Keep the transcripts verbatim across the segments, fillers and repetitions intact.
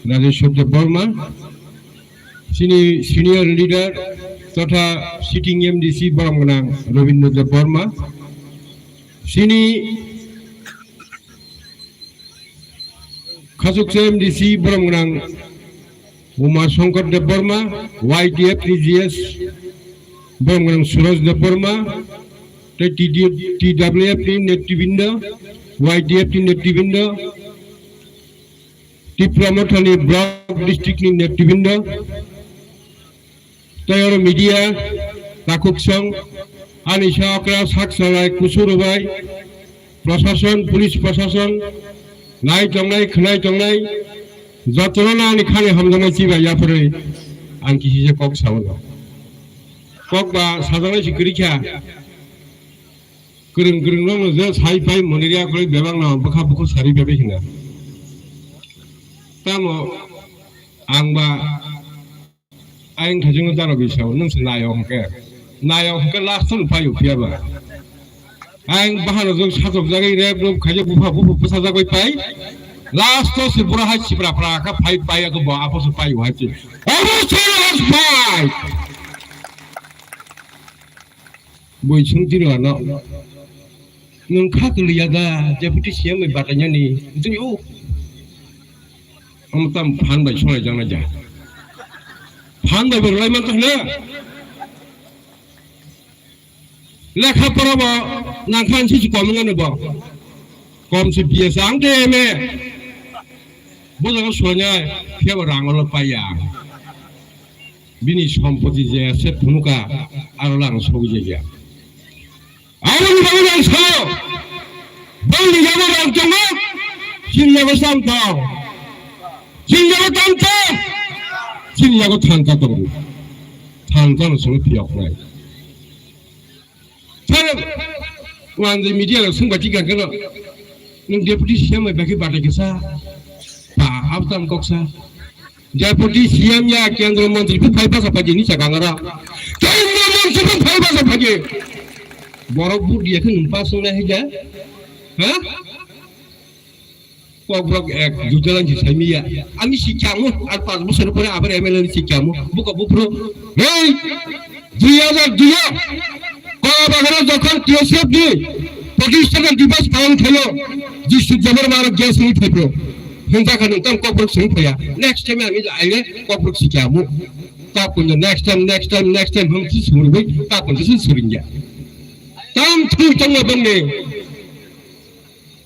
Rajeshwar Debbarma, chini senior leader totha sitting M D C borom gwnang Rabindra Debbarma, chini Khachuksa M D C borom gwnang Uma Shankar Debbarma, Y T F T G S borom gwnang Suraj Debbarma, tei T D, T W F ni netribinda, Y T F ni netribinda, Tipra Mothani block district ni netribinda, tei oro media, takhuk song, ani sa okra sak salai kusur bai, prosason, police prosason, nai tongnai, khwnai tongnai, jotono ani khani hamjaknai chibai yapharwi ang kisi je kok sao. Kok ba sajaknai si kwrwi kha. Kwrwng kwrwng rokno je sai pai moniri akwlai bebak no bwkha bukhuk sari bebak hina. Tamo ang ba ayang thajingo daro bisao nwng se nayo hwnkhe. Nayo hwnkhe last no paio phiya ba. Ayang bahano jok sajok jagwi rep rop khaijak bupha bupha bwsajak bai pai. Last o se bura hai sipra pra kha phai pai ako bo apo se paio hai se. Obo se last fight. Bui sung tiro ano. Nwng kha kwlwi ya da, Deputy C M bai batainani. Tini o. Omo tam phan bai solai jang na ja. Phan bai bai lai man tang na. Lekha pora bo nang khan si si kom ngani bo. Kom si B S ang de M A. Bo jaga solai nai, khe bo rang olo pai ya. Bini sompoti je se phunuka, aro lang sogwi je ya. Aboni bagwi ang sao, bangni yago rang tongo, chini yago sam tong, chini yago tam tong, chini yago thanka tongo, thanka no songwi phiyoknai. Sir, wanjwi media rok swngbai tikha khe no, nwng deputy C M bai bakhe batai kisa, ba, abtam koksa. Deputy C M ya kendra montri phu phai basa phai ni sakang aro. Kendra montri phu phai basa phai. Borok vote diya khe nwng pass wngnai hai da? Ha? Kokborok ek jujalan si saimiya. Ani sikhamu, ar panch bosor pore abar M L A ni sikhamu. Buka bupro. Hey! Dui hajar dui o Kokbagaro jokhon T S F ni protistana divas palon khaio, Jisuk Jabar maro gas ni thepro. Hinta kha nung tam Kokborok sung phaya. Next time ani aile Kokborok sikhamu. Ta punjo next time, next time, next time hum si sumur bai, ta punjo si suringya. Tam thui tang bang ne.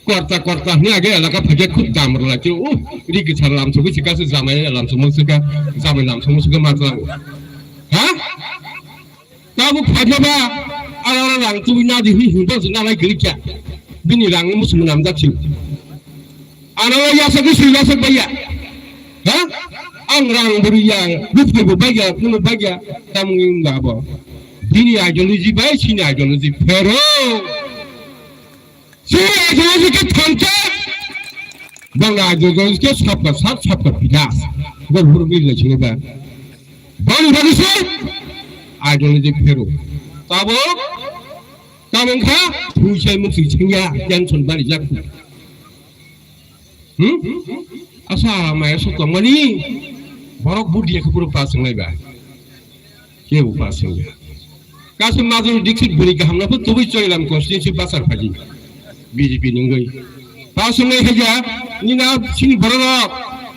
Korta korta hwnwi age elaka phaikhe khub dam rwlai tiro. Uh, ri kwchar lam sogwi se kasu jamai lam sogwi se ka, jamai lam sogwi se ka ma tlango. Ha? Tabuk phaikhe ba, ara ara rang tubui nadi hwnwi hwnwi se nalai kwrwi kya. Bini rang musu namjak si. Ano yasagwi se yasak baiya. Ha? Ang rang buri ya, rupni bo baiya, kuno baiya, tamung wngya abo. Bini ideology bai, sini ideology phero. Chini ideology khe thangcha, bangni ideology khe sabka sat, sabka bikas. Bo buru bil le chini ba. Bangni bagwi se ideology phero. Tabo, tabo wngkha, phuisai muksi chingya, tension bari jak. Hmm? Asa maya sok tongmani, borok vote diya khe buru pass wngnai ba. Kebo pass wngya. Kaisa Madhuri Dixit bwrwi kaham no pho tubui Chorilam constituency bachar phaidi B J P ni wngwi. Pass wngnai khaja, nini a chini borok rok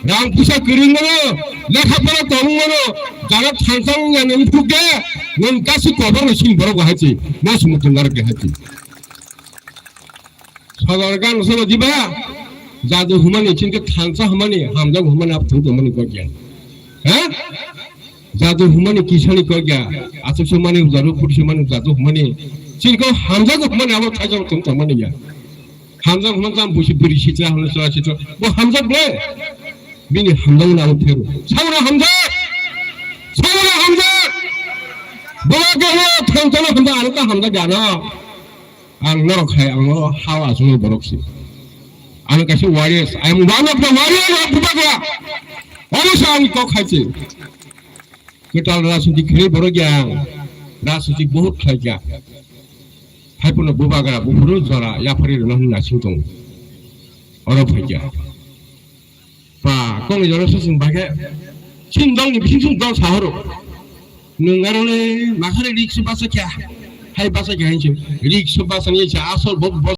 rang puisa kwrwng mano, lekha pora tong mano, jaga thangsang wngya nini phuk de, nini kaisa koborno chini borok bo hai se, mas mutung narwk de hai se. Sodor gan sabo diba? Jadu humani, chini khe thansa humani, hamjak humani, ap thung tongmani kok ya. Ha? Jadu humani, kisani kok ya. Asuk sumani, jadu puri sumani, jadu humani. Chini khe hamjak humani, abo thaijak thung tongmani ya. Hamjak humani tam busi biri sitra, hunu sitra, sitra. Bo hamjak ble. Bini hamjak na abo theru. Sabra hamjak. Sabra hamjak. Bo ke ho, thang tano hamjak, ano ka hamjak ya no. Ang norok hai, ang norok hao achuknai borok se. Ang kaisa warriors. I am one of the warriors of Bubagra. Omo se ang kok hai se. Kwtal rajniti khlai borok ya ang. Rajniti bahut khlai kha. Hai phano Bubagra buphuru jora yaphari rwna hwnwi naising tongo. Oro phai kha. Ba, Kok ni jora se chwng bagwi. Chini dol ni bising chwng dol sahoro. Nwng aro le makhari risk basa kya. Hai basa kya hinchu. Risk basa ni cha asol bo